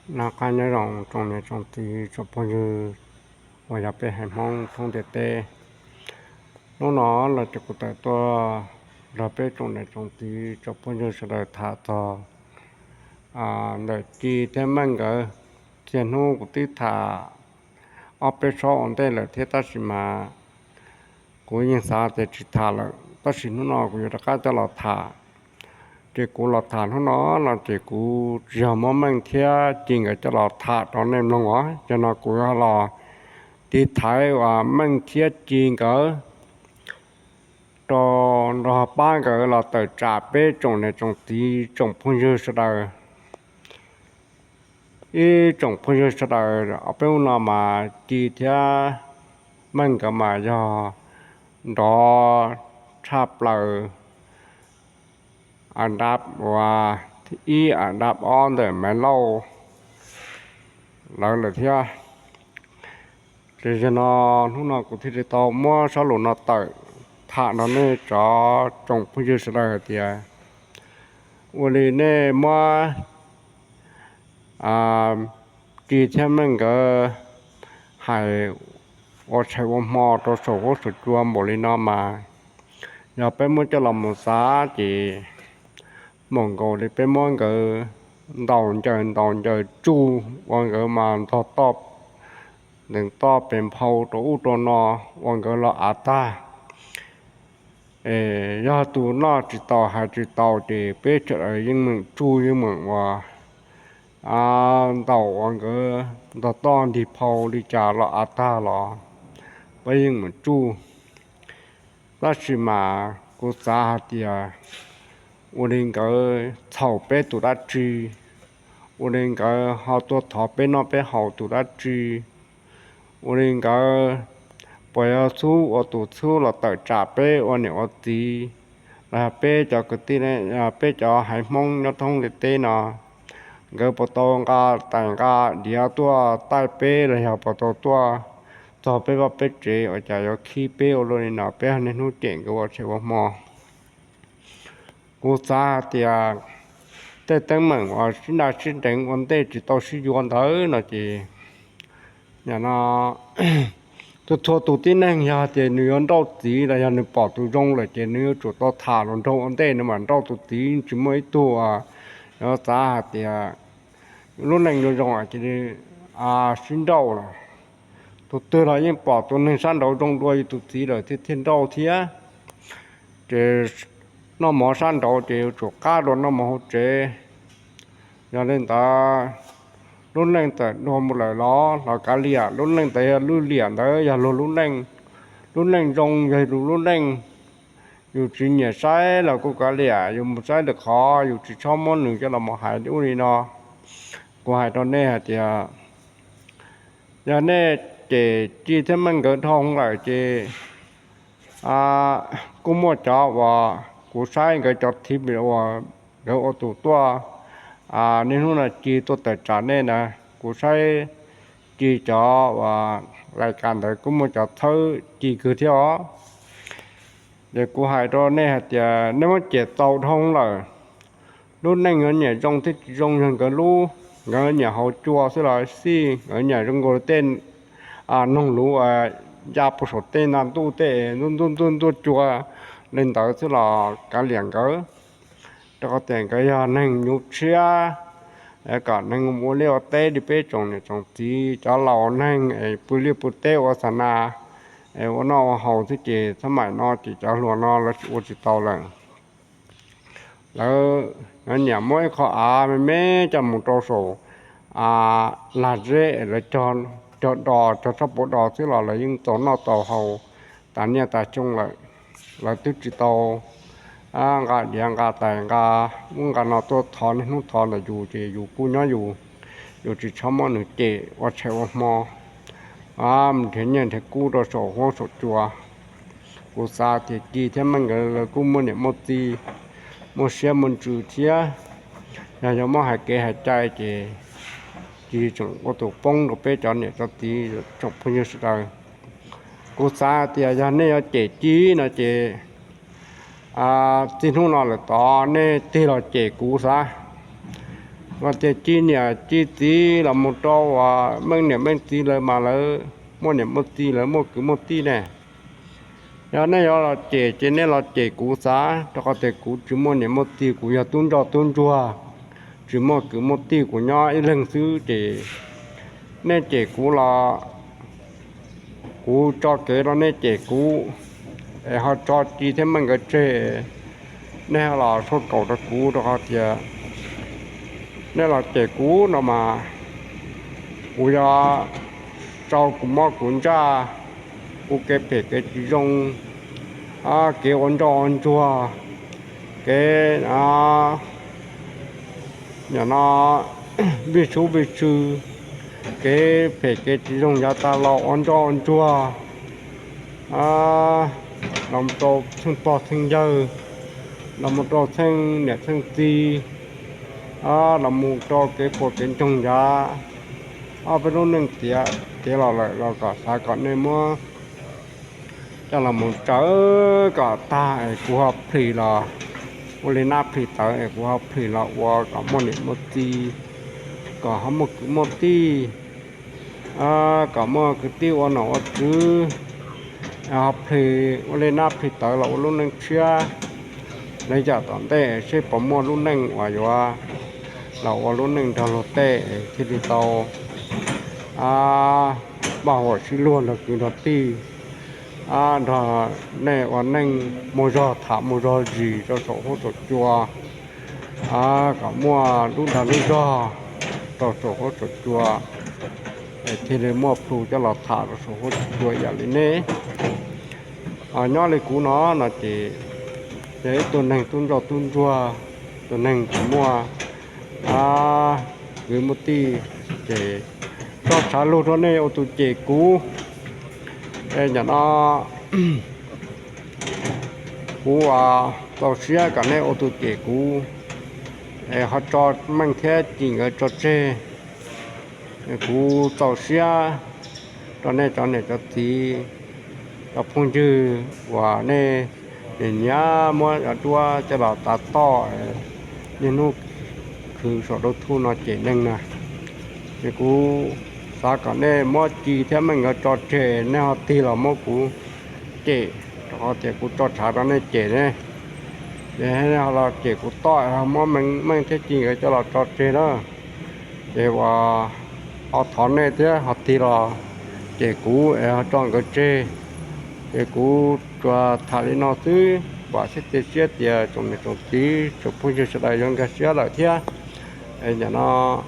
Noj qab nyob zoo tsoom niam tsoom txiv tsoom phooj ywg uas yog peb haiv Hmoob thoob ntiaj teb. Hnub no los ces kuv tawm tuaj nrog peb tsoom niam tsoom txiv tsoom phooj ywg sawv daws tham txog ntawm Ci thiab Meej nkawd. Txhia hnub kuv twb tham ob peb zaub ua ntej lawm thiab tab sis mas kuv yeej xav tias tsis tham lawm, tab sis hnub no kuv yuav rov qab coj los tham. Ces kuv los tham hnub no no ces kuv tsis yog muab Meej thiab Ci nkawd coj los tham rau nej mloog os, ces no kuv los tiv thaiv uas Meej thiab Ci nkawd rau nrog pab nkawd los tawm tsam peb tsoom niam tsoom txiv tsoom phooj ywg sawv daws. Ib tsoom phooj ywg sawv daws, ob peb hnub no mas Ci thiab Meej nkawd mas yog nrov tshaj plaws a dab uas ib a dab ob ntawm Maiv Lauj lawv lawm thiab. Ces yog no hnub no kuv thiaj li tau muab zaj lus no tawm tham nrog nej cov tsoom phooj ywg sawv daws hais tias ua li nej muab Ci thiab Meej nkawd hais ua tshais ua hmo rau saum huab saum cua npaum li no mas, yog peb muab coj los mus xav ces npaum nkaus li peb muab nkawd ntaus ncaws ntaus ncaws tsuj ua nkawd mas ntog toj, ntees toj pes nphau rau ub rau no ua nkawd los av tag. Yog tus noj tsis tau hais tsis tau ces peb sawv daws yeej meem tsuj yeej meem ua ntaus ua nkawd ntog toj ntig phau li cas los av tag los peb yeej meem tsuj. Tab sis mas kuv xav hais tias ua li nkawd txhaum peb tus dab tsi, ua li nkawd ho tuaj thov peb noj peb haus tus dab tsi, ua li nkawd puas yog txhub ua tus txhub los tawm tsam peb ua niam ua txiv, los yog peb cov kwv tij, peb cov haiv Hmoob nyob thoob ntiaj teb no, nkawd puas tau nqa tais nqa diav tuaj taij peb los yog puas tau tuaj txog peb vaj peb tsev ua cas yuav khib peb ua luaj li no, peb niaj hnub cem nkawd ua tshais ua hmo. Kuv xav hais tias tej teeb meem uas sib nra sib nreev ua ntej tsis tau sib yuav ntawd no ces, no txhua txhua tus tib neeg yog tias nws yuav nrauj txiv los yog nws pom tus zoo lawm ces nws yuav tsum tau tham los nraug ua ntej nws mam nrauj tus txiv, tsis muaj ib tug uas yuav xav hais tias lub neej zoo zoo cia li sib nrauj lawm. Tus twg los yeej pom tus neeg sab nraud zoo dua yus tus txiv lawm thiaj thiaj nrauj thiab. Ces noj mov sab nraud ces yuav tsum qab dua noj mov hauv tsev. Yog li ntawd, lub neej txawm dua mus lawm los los kav liam, lub neej ntawd yog lub liam ntawd yog luag lub neej. Lub neej zoo yog luag lub neej. Yus tsis nyiam saib los kuj kav liam, yus mus saib lwm qhov, yus tsis txhob muab nws coj los mus hais ub li no. Kuv hais rau nej hais tias yog nej cem Ci thiab Meej nkawd dhau lawm ces kuj muaj cov uas kuv saib nkawd cov thib uas nkawd ua tus tuaj, niaj hnub no Ci tuaj tawm tsam nej na, kuv saib Ci cov uas lais kas ntawd kuj muaj cov txhawb Ci kawg thiab os. Ces kuv hais rau nej hais tias nej muab cem txaus dhau lawm. Lub neej nkawd nyiam zoo thiab tsis zoo yog nkawd lub, nkawd nyiam haus cua xwb los xij, nkawd nyiam zoo nkaus li tej noog luv ya puag saum tej nta ntuj tej ntuj ntuj ntuj cua li ntawd xwb los kav liam nkawd. Rau qhov tias nkawd yog neeg nyuj tshiab, kom neeg ua liaj ua teb li peb tsoom niam tsoom txiv cov laus neeg es pw liaj pw teb ua xa nas, ua noj ua haus xwb ces txhob maim no ces cov hluas no lawv ua tsis tau lawm. Lawv, lawv nyiam muab ib qho av me me coj mus rau saum lag zeb es lawv cog dos, cog tsob puv dos xwb los lawv yeej tau noj tau haus tas niaj tas xyoo lawm. Lawv twb tsis tau nqa diav nqa tais nqa ub nqa no tuaj thov niaj hnub thov ntawm yus ces yus kuj nyob yus, yus tsis txhob muab nws cem ua tshais ua hmo, nrhiav nyiaj nrhiav kub rau saum huab saum cua. Kuv xav tias Ci thiab Meej nkawd lawv kuj muaj niam muaj txiv, muaj siab muaj ntsws thiab. Yog yuav muab hais kev hais cai ces Ci tseem ua tus poob rau peb cov niam cov txiv tsoom phooj ywg sawv daws. Kuv xav tias yog nej yuav cem Ci no ces txij hnub no lawm tod nej tig los cem kuv xav. Hos tias ci niam ci txiv los mus rau uas Meej niam Meej txiv lawv mas lawv muaj niam muaj txiv, lawv muaj kwv muaj tij ne. Yog nej yuav los cem ces nej los cem kuv xav, rau qhov tias kuv tsis muaj niam muaj txiv, kuv yog tub ntsoj tub ntsuag, tsis muaj kwv muaj tij, kuv nyob ib leeg xwb ces nej cem kuv los kuv tso kev rau nej cem kuv, es ho tso ci thiab Meej nkawd tseg, nej ho los soj kaum rau kuv, rau qhov tias nej los cem kuv no mas kuv yog rau kuv mob kuv ntsaj, kuv kev phem kev tsis zoo, kev ua ntsoj ua ntsuag, kev nim no vij sub vij tsw, kev phem kev tsis zoo yav tas los ua ntsoj ua ntsuag los mus rau txheej pog txheej yawg, los mus rau txheej niam txheej txiv, los mus rau kev puas kev ntsoog yav ob peb lub neej tiav tiav los lawm los kom xav kom nej muab coj los mus tsawv kom tag es kuv ho plhis los ua li nab plhis tawv es kuv ho plhis los ua kom muaj niam muaj txiv, kom ho muaj kwv muaj tij, kom muaj kwv tij ua nom ua tswv, ho plhis ua li nab plhis tawv los ua lub neej tshiab. Lawv yam tom ntej seb puas muaj lub neej uas yuav los ua lub neej nrog luag tej thiaj li tau npaj huam sib luag nrog kwv nrog tij, nrog nej ua neej muaj zog tham muaj zog zis rau saum huab saum cua, kom muaj lub dag lub zog rau saum huab saum cua, es thiaj li muaj plhu coj los tham rau saum huab saum cua ib yam li nej. Nyob li kuv no no ces yog ib tug neeg tub ntsoj tub ntsuag, tus neeg tsis muaj kwv muaj tij, ces tso tshav lug rau nej ua tus cem kuv. Nim no kuv txaus siab kom nej ua tus cem kuv, es ho tso Meej thiab Ci nkawd tso tseg. Kuv txaus siab rau nej cov niam cov txiv, cov phooj ywg uas nej nim nyiam muab cov duab coj los tav toj, niaj hnub khwv saum YouTube no cem neeg na. Ces kuv xav kom nej muab Ci thiab Meej nkawd tso tseg, nej ho tig los muab kuv cem, rau qhov tias kuv tso tshav rau nej cem ne. Ces nej ho los cem kuv toj, ho muab Meej thiab Ci nkawd coj los tso tseg na. Ces uas ho thov nej thiab ho tig los cem kuv es ho tso nkawd tseg. Ces kuv tsuas tham li no xwb, vam thiab cia siab tias tsoom niam tsoom txiv tsoom phooj ywg sawv daws yuav nkag siab lawm thiab. Nim no